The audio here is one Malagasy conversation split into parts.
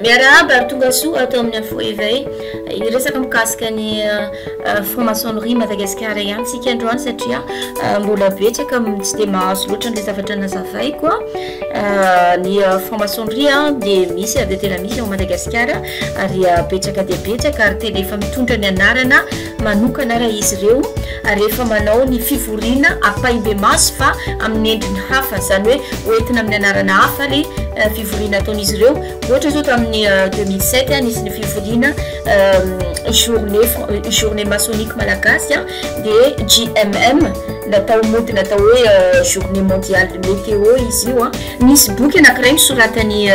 Miarahaba ary tonga soa ato amin'ny Afo Éveil. Hiresaka mikasika ny franc-maçonnerie Madagasikara ihany tsika androany satria mbola betsaka tsy dia mahazo loatra an'ilay zavatra nazavaiko. Ny franc-maçonnerie dia misy ary dia tena misy ao Madagasikara ary betsaka dia betsaka ary tena efa mitondra ny anarana manokana ara izy ireo ary efa manao ny fivoriana ampahibemaso fa amin'ny endriny hafa, izany hoe hoentina amin'ny anarana hafa ilay fivoriana ataon'izy ireo. Ohatra izao tamin'ny 2007 nisy ny fivoriana journée journée maçonnique malagasy dia JMM natao mody natao hoe journée mondiale météo izy io. Nisy boky anankiray nosoratan'i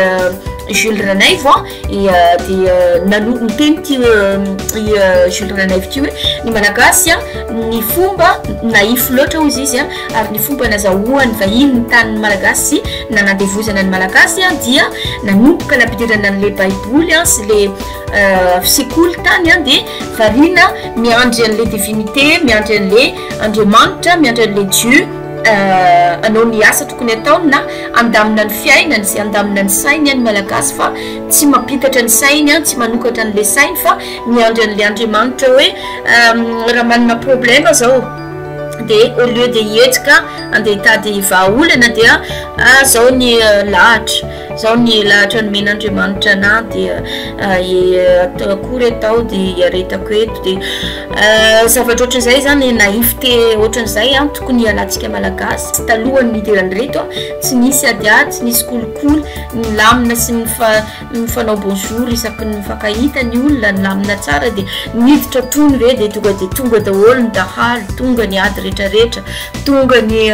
Jules Ranaivo dia nano- niteny ity i Jules Ranaivo ity hoe ny Malagasy ny fomba naïf loatra hozy izy ary ny fomba nazahoan'ny vahiny ny tanin'ny Malagasy sy nanandevozana ny Malagasy dia nanomboka nampidirana an'ilay baiboly sy le sekoly tany dia variana miandry an'ilay divinité, miandry an'ilay Andriamanitra, miandry an'ilay Dieu hanao ny asa tokony ataony na handamina ny fiainany sy handamina ny sainy ny Malagasy fa tsy mampitatra ny sainy, tsy manokatra an'ilay sainy fa miandry an'ilay Andriamanitra hoe raha manana problème zao dia au lieu de hihetsika andeha hitady vahaolana dia zao ny lahatra, zao ny lahatra nomen'Andriamanitra anah dia akory atao dia hiaretako eto dia Zavatra ohatran'izay zany naïveté ohatran'izay an tokony hialantsika malagasy, talohan'ny nidiran'ireto an tsy nisy adiady, tsy nisy kolikoly, nilamina sy nifa- nifanao bonjour isaky ny mifankahita ny olona, nilamina tsara de niditra tony ve de tonga de tonga daholo ny dahalo, tonga ny ady retraretra, tonga ny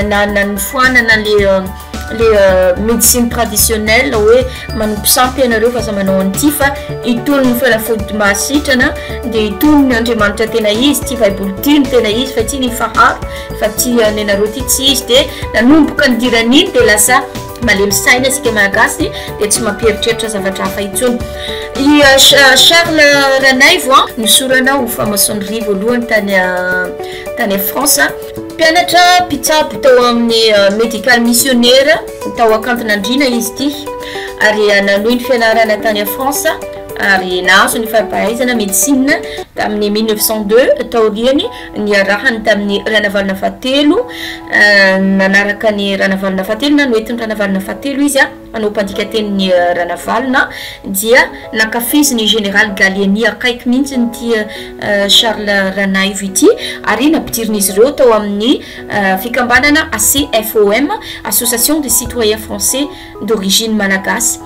na na nifoanana le le médecine traditionnelle hoe manompo sampy ianareo fa aza manao an'ity fa itony ny fanafody mahasitrana dia itony ny Andriamanitra tena izy, ity baiboly ity no tena izy fa ity ny faharo fa ity ny anareo ity tsy izy dia nanomboka nidiran'iny dia lasa malemy saina isika malagasy dia tsy mampieritreritra zavatra hafa intsony. I Charles Ranaivo nosorana ho franc-maçonnerie voalohany tany tany France. Mpianatra mpitsabo tao amin'ny Medical Missionnaire tao Ankantinandriana izy ity ary nanohy ny fianarana tany France ary nahazo ny fari-pahaizana médecine tamin'ny 1902 taoriany niarahany tamin'ny Ranavalona fahatelo nanaraka ny Ranavalona fahatelo na noentin'ny Ranavalona fahatelo izy Hanao mpandika tenin'i Ranavalona dia nankafizin'i Général Gallieni akaiky mihitsy ity Charles Ranaivo ity ary nampidirin'izy ireo tao amin'ny fikambanana ACFOM, Association des Citoyens Français d'Origine Malagasy.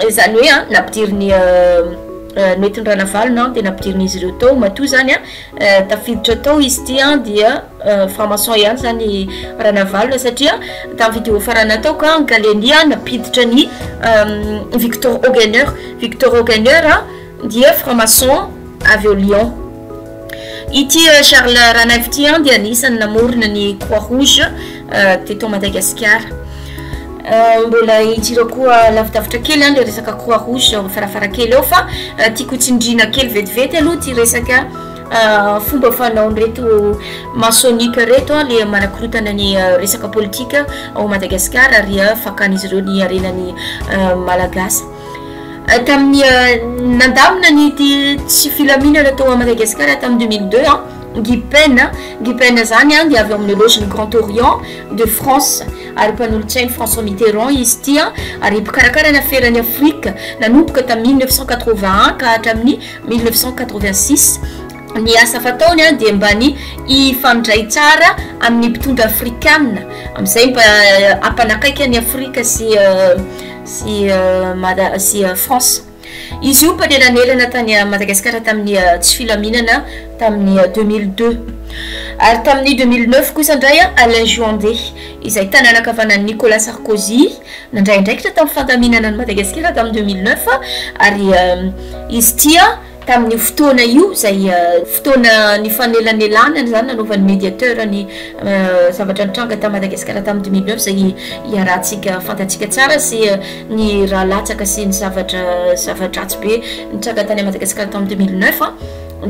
Izany hoe nampidirin'i noentin'i Ranavalona dia nampidirin'izy ireo tao matoa izany tafiditra tao izy ity dia Franc maçon ihany zany Ranavalona satria tamin'ny video farany nataoko an Gallieni an nampiditra ny Victor Augagneur, Victor Augagneur dia franc maçon avy ao Lyon. Ity Charles Ranaivo ity an dia anisan'ny namorona ny Croix Rouge teto Madagasikara. Mbola hidirako koa lavidavitra kely an le resaka Croix Rouge farafarakely eo fa tiako hotsindriana kely vetivety aloha ity resaka Fomba fanaon'ireto maçonnique ireto le manakorotana ny resaka politika ao Madagascar ary fakan'izy ireo ny harenan'ny Malagasy. Tamin'ny nandamina ny tsy filaminana tao Madagascar tamin'ny 2002 Guy Pène, Guy Pène zany dia avy ao amin'ny loge ny Grand Orient de France ary mpanolotsain'i François Mitterrand izy ity ary mpikarakara ny aferan'i Afrika nanomboka tamin'ny 1981 ka hatramin'ny 1986. Ny asa fataony dia mba ny hifandray tsara amin'ny mpitondra afrikana, amin'izay mba hampanakaiky an'i Afrika sy sy Mada sy France. Izy io mpanelanelana tany Madagasikara tamin'ny tsy filaminana tamin'ny 2002. Ary tamin'ny 2009 kosa indray Alain Joyandet, izay tanàna ankavanan'i Nicolas Sarkozy, Nandray andraikitra tamin'ny fandaminana an'i Madagasikara tamin'ny 2009 ary izy ity tamin'io fotoana io izay fotoana nifanelanelanana izany nanaovan'ny médiateur ny zavatra nitranga tany Madagasikara tamin'ny 2009 izay iarahantsika fantatsika tsara sy ny rà latsaka sy ny zavatra zava-dratsy be nitranga tany Madagasikara tamin'ny 2009.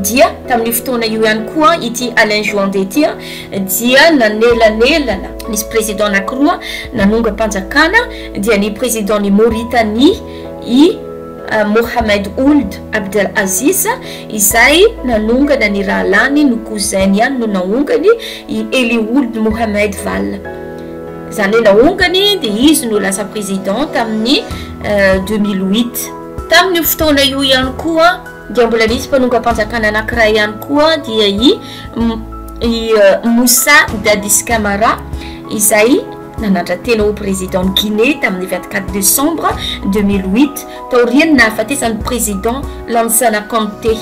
Dia tamin'io fotoana io ihany koa ity Alain Joyandet ity dia nanelanelana, nisy président anakiroa nanongam-panjakana dia ny président-n'i Mauritanie i Mohamed Ould Abdel Aziz izay nanongana ny rahalahiny no cousin-ny ihany no naongany i Ely Ould Mohamed Vall. Izany hoe naongany dia izy no lasa président tamin'ny 2008. Tamin'io fotoana io ihany koa dia mbola nisy mpanongam-panjakana anankiray ihany koa dia i i Moussa Dadis Camara izay nanandra-tena ho président-n'i Guinée tamin'ny 24 décembre 2008 taorian'ny nahafatesan'ny président Lansana Conté.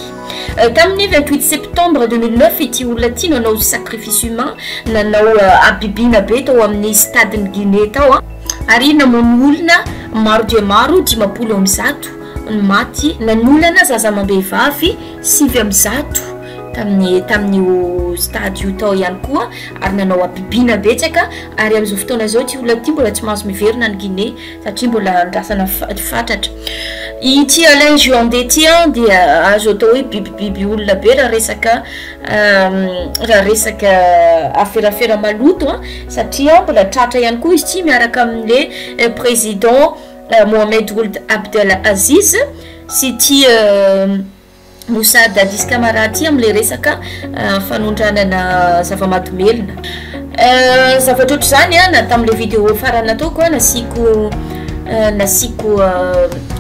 Tamin'ny 28 septembre 2009 ity olona ity nanao sacrifice humain, nanao habibiana be tao amin'ny stade-n'i Guinée tao ary namono olona maro dia maro, 150. ny maty nanolana zaza amam-behivavy 109 tamin'ny tamin'io stade io tao ihany koa ary nanao habibiana betsaka ary amin'izao fotoana izao ity olona ity mbola tsy mahazo miverina any Guinée satria mbola andrasana fatratra. Ity Alain Joyandet ity an dia azo atao hoe bibibiby olona be raha resaka raha resaka aferafera maloto an satria mbola tratra ihany koa izy ity miaraka amin'le président Mohamed Ould Abdel Aziz sy ity Moussa Dadis Camara ity amin'ilay resaka fanondranana zava-mahadomelina. Zavatra ohatr'izany na tamin'ilay vidéo farany nataoko nasiako nasiako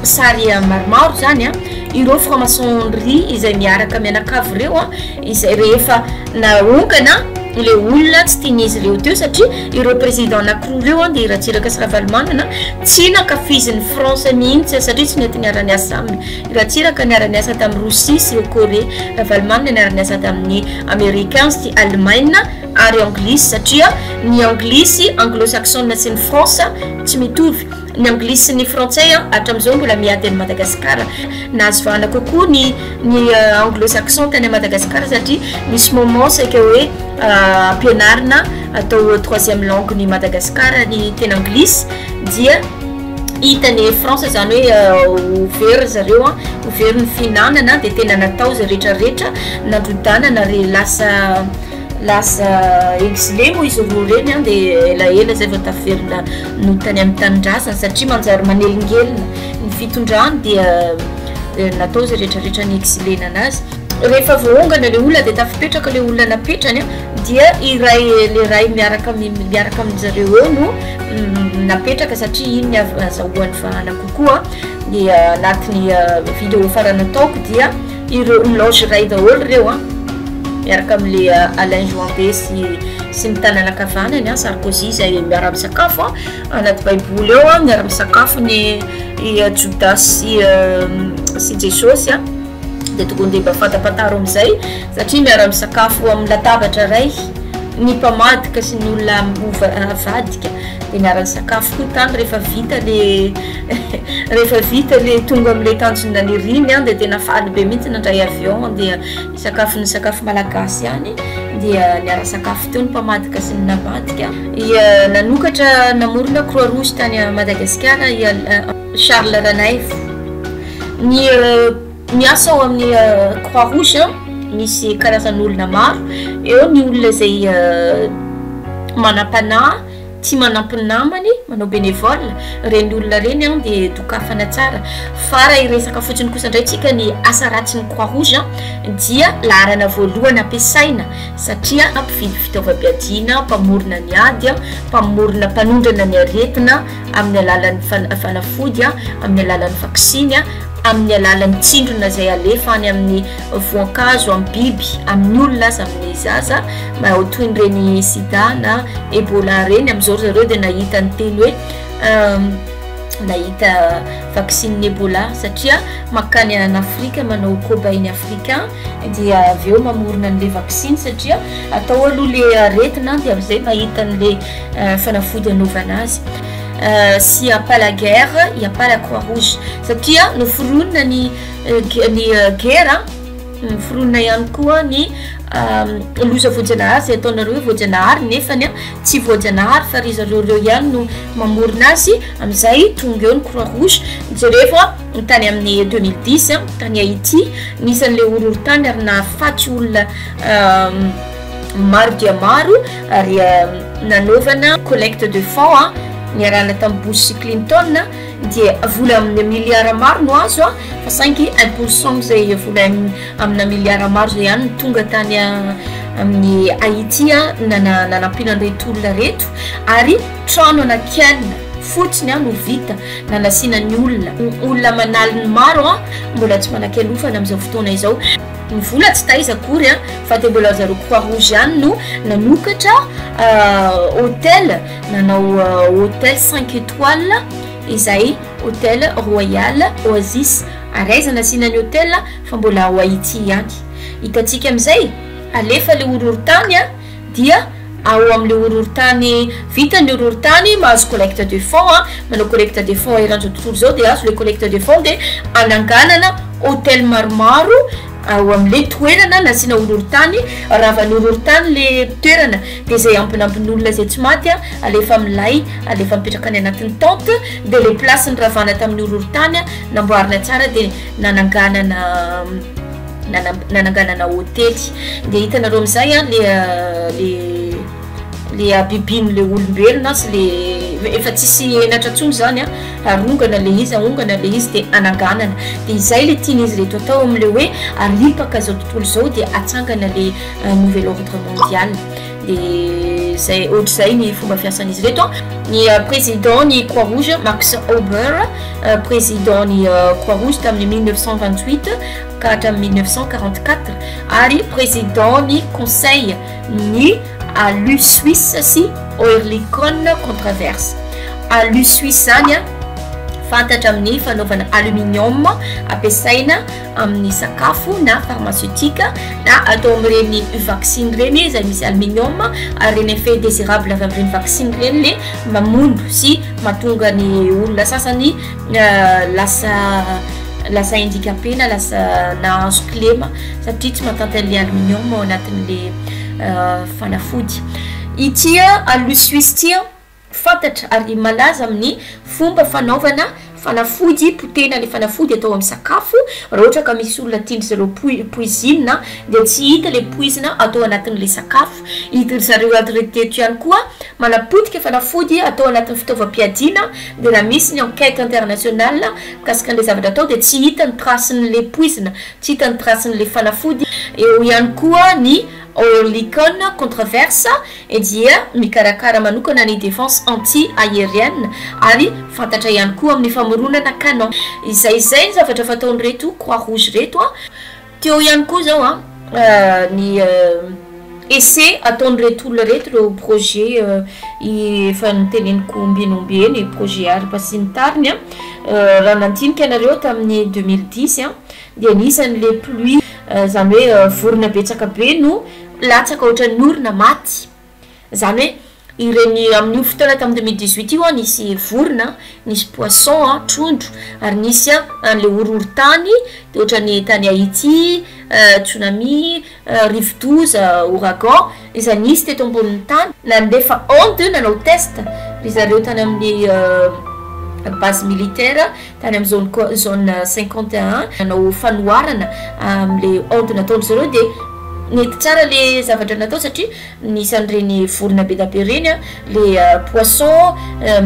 sary maromaro izany ireo franc-maçonnerie izay miaraka mianakavy ireo izay rehefa naongana le olona tsy tian'izy ireo teo satria ireo président anakiroa ireo an dia i Ratsiraka sy Ravalomanana tsy nankafizin'i France mihitsy satria tsy nety niara-niasa aminy. I Ratsiraka niara-niasa tamin'i Rosia sy Corée, Ravalomanana niara-niasa tamin'ny Americain sy Allemagne ary Anglisy satria ny Anglisy anglo-saxonne sy ny France tsy mitovy. Ny anglisy sy ny frantsay hatramin'izao mbola miady an'i Madagasikara. Nahazo vahana kokoa ny ny anglo saxon tany Madagasikara satria nisy moment saika hoe ampianarina atao troisième langue ny Madagasikara ny teny anglisy dia hitan'i France zany hoe ho very zareo an, ho very ny fihinanana dia tena natao izay rehetra rehetra nandrodanana ary lasa Lasa exilé moa izy roa ireny an, dia elaela izay vao taverina nody tany amin'ny tanindrazany satria manjary manelingelina ny fitondrany dia natao izay rehetrarehetra ni-exilena anazy. Rehefa voaongana ilay olona dia tafipetraka ilay olona napetrany an, dia iray ilay iray miaraka miaraka amin-dry zareo eo no napetraka satria iny no azahoany vahana kokoa, dia anatin'ny video farany nataoko dia. Ireo loge iray daholo ireo an, miaraka amin'le Alain Joyandet sy sy ny tanana ankavanany an, Sarkozy izay miara misakafo an, anaty baiboly ao an, miara misakafo ny i Jodasy sy sy Jesosy an, de tokony de mba fantapantaro amin'izay satria miara misakafo amin'ny latabatra iray ny mpamadika sy ny olona avadika de niara nisakafo koa tany rehefa vita le rehefa vita le tonga amle tanjona niriny an de tena faly be mihitsy nandray avion dia nisakafo ny sakafo malagasy ihany dia niara sakafo teo ny mpamadika sy ny navadika. I nanokatra namorona croix rouge tany Madagasikara i Charles Ranaivo. Ny miasa ao amin'ny croix rouge misy karazan'olona maro, eo ny olona izay manam-panahy, tia manampy ny namany, manao bénévole, ireny olona ireny an dia dokafana tsara, fa raha hiresaka fotsiny kosa indray tsika ny asa ratsin'ny croix rouge dia laharana voalohany ampiasaina satria mpividy fitaovam-piadiana, mpamorona ny ady, mpamorona mpanondrana ny aretina amin'ny alalan'ny fanafody, amin'ny alalan'ny vaksiny, amin'ny alalan'ny tsindrona izay alefa any amin'ny voankazo, amin'ny biby, amin'ny olona aza, amin'ny zaza, toy ny ireny sida na ebola ireny, amin'izao ry zareo dia nahita ny teny hoe nahita vaksinin'ny ebola satria mankany any Afrika manao cobaye-ny africain dia avy eo mamorona an'ilay vaksiny satria atao aloha ilay aretina dia amin'izay mahita an'ilay fanafody anaovana azy. S'il y a pas la guerre, il y a pas la croix rouge satria noforonina ny ny guerre, noforonina ihany koa ny. Loza voajanahary izay ataonareo hoe voajanahary nefany tsy voajanahary fa ry zareo ireo ihany no mamorona azy, amin'izay tonga eo ny croix rouge. Jerevo ny tany amin'ny 2010 tany Haïti, nisy an'ilay horohorontany ary nahafaty olona maro dia maro ary nanaovana collecte de fonds niarahana tamin'i Bush sy Clinton. Dia vola amina miliara maro no azo a, fa saingy 1% amin'izay vola amina miliara maro izay ihany no tonga tany amin'ny Haïti a, nanampiana an'ireto olona ireto, ary trano anankienina fotsiny no vita nanasiana ny olona, olona aman'aliny maro a, mbola tsy manan-kialofana amin'izao fotoana izao. Ny vola tsy taiza akory a, fa dia mbola zareo croix rouge ihany no nanokatra hotel. Nanao hotel cinq étoiles izay hotel Royal Oasis ary aiza nasiana ny hotel fa mbola ao Haiti ihany. Hitantsika amin'izay alefa le horohorontany a dia ao amin'le horohorontany vita ny horohorontany mahazo collecte de fonds a, manao collecte de fonds eran'izao tontolo izao dia azo le collecte de fonds dia ananganana hotel maromaro Ao amin'ilay toerana nasiana horohorontany, ravan'ny horohorontany ilay toerana, dia izay ambinambin'olona izay tsy maty alefa milay, alefa mipetraka any anatin'ny tente, dia ilay place niravana tamin'ny horohorontany namboarina tsara dia nananganana nananganana hotely. Dia hitanareo amin'izay an, le le le habibian'le olombelona sy le efa tsisy henatra intsony zany an, arongana le izy, ahongana le izy de ananganana, de izay le tian'izy ireto atao amle hoe aripaka zao tontolo zao de atsangana le nouvel ordre mondial, de zay ohatr'izay ny fomba fiasan'izy ireto an. Ny président ny croix rouge Max Huber, président ny croix rouge tamin'ny 1928 ka hatramin'ny 1944 ary président ny conseil ny Alusuisse sy Oerlikon Contraverse. Alusuisse izany fantatra amin'ny fanaovana aluminium ampiasaina amin'ny sakafo na pharmaceutique na atao amin'ireny vaksiny ireny izay misy aluminium ary ireny effet désirable avy amin'ireny vaksiny ireny le mamono sy mahatonga ny olona sasany lasa lasa handicapé na lasa nahazo kilema satria tsy mahatanty an'le aluminium ao anatin'le fanafody. Ity Alusuisse ity fantatra ary malaza amin'ny fomba fanaovana fanafody potehina le fanafody atao amin'ny sakafo, raha ohatra ka misy olona tian-dry zareo poizinina dia tsy hita le poizina atao anatin'le sakafo. Hitan-dry zareo ato teto ihany koa manapotika fanafody atao anatin'ny fitaovam-piadiana dia raha misy ny enquête internationale mikasika an'le zavatra atao dia tsy hita ny trace-n'le poizina, tsy hita ny trace-n'le fanafody. Eo ihany koa ny Oerlikon Controverse dia mikarakara manokana ny défense anti-aérienne ary fantatra ihany koa amin'ny famoronana canon. Izay izay ny zavatra fataon'ireto croix rouge ireto an. Teo ihany koa izao an ny essai ataon'ireto olona ireto, ireo projet efa noteneniko ombieny ombieny, projet ARPA sy ny tariny an, raha nandinika ianareo tamin'ny 2010 an, dia nisy an'le pluie, izany hoe vorona betsaka be no latsaka ohatran'ny orona maty, izany hoe ireny amin'io fotoana tamin'ny 2018 io an, nisy vorona, nisy poisson an, trondro, ary nisy an'le horohorontany, de ohatran'ny tany Haïti, tsunami, rivodoza, ouragan, izay nisy teto ambonin'ny tany, nandefa onde nanao test ry zareo tany amin'ny base militaire tany amin'ny zone zone 51, nanao fanoharana amin'le onde nataon-dry zareo de nety tsara le zavatra natao satria nisy an'ireny vorona be dia be ireny an, le poisson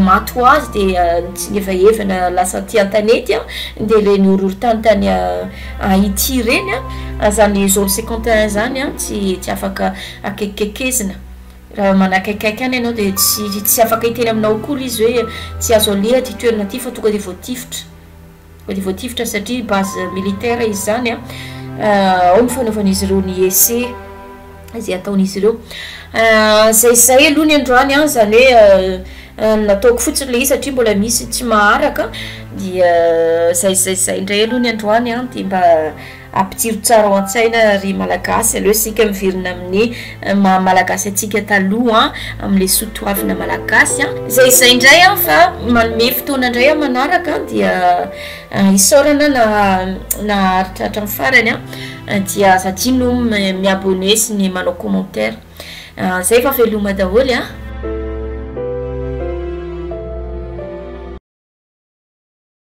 maty ho azy de nitsingevahevana lasa aty an-tanety an, de le nihorohorontany tany Haïti ireny an, zany zone 51 zany an tsy tsy afaka akaikikaikezina, raha manakaikaiky any ianao de tsy tsy afaka hiteny aminao akory izy hoe tsy azo aleha ity toerana ity fa tonga de voatifitra. Dia voatifitra satria base militaire izy izany an, ao ny fanaovan'izy ireo ny essai izay ataon'izy ireo. Izay izay aloha ny androany an, izany hoe nataoko fotsiny ilay izy satria mbola misy tsy maharaka, dia izay izay izay indray aloha ny androany an, dia mba. Ampitsiro tsara ao an-tsaina ry Malagasy, aleo isika miverina amin'ny maha Malagasy antsika taloha an, amin'ilay soa toavina Malagasy an. Izay izay indray an, fa manome fotoana indray aho manaraka an, dia isaorana na naharitra hatramin'ny farany an, dia aza adino mi-abonner sy ny manao commentaire. Zay fa veloma daholo an.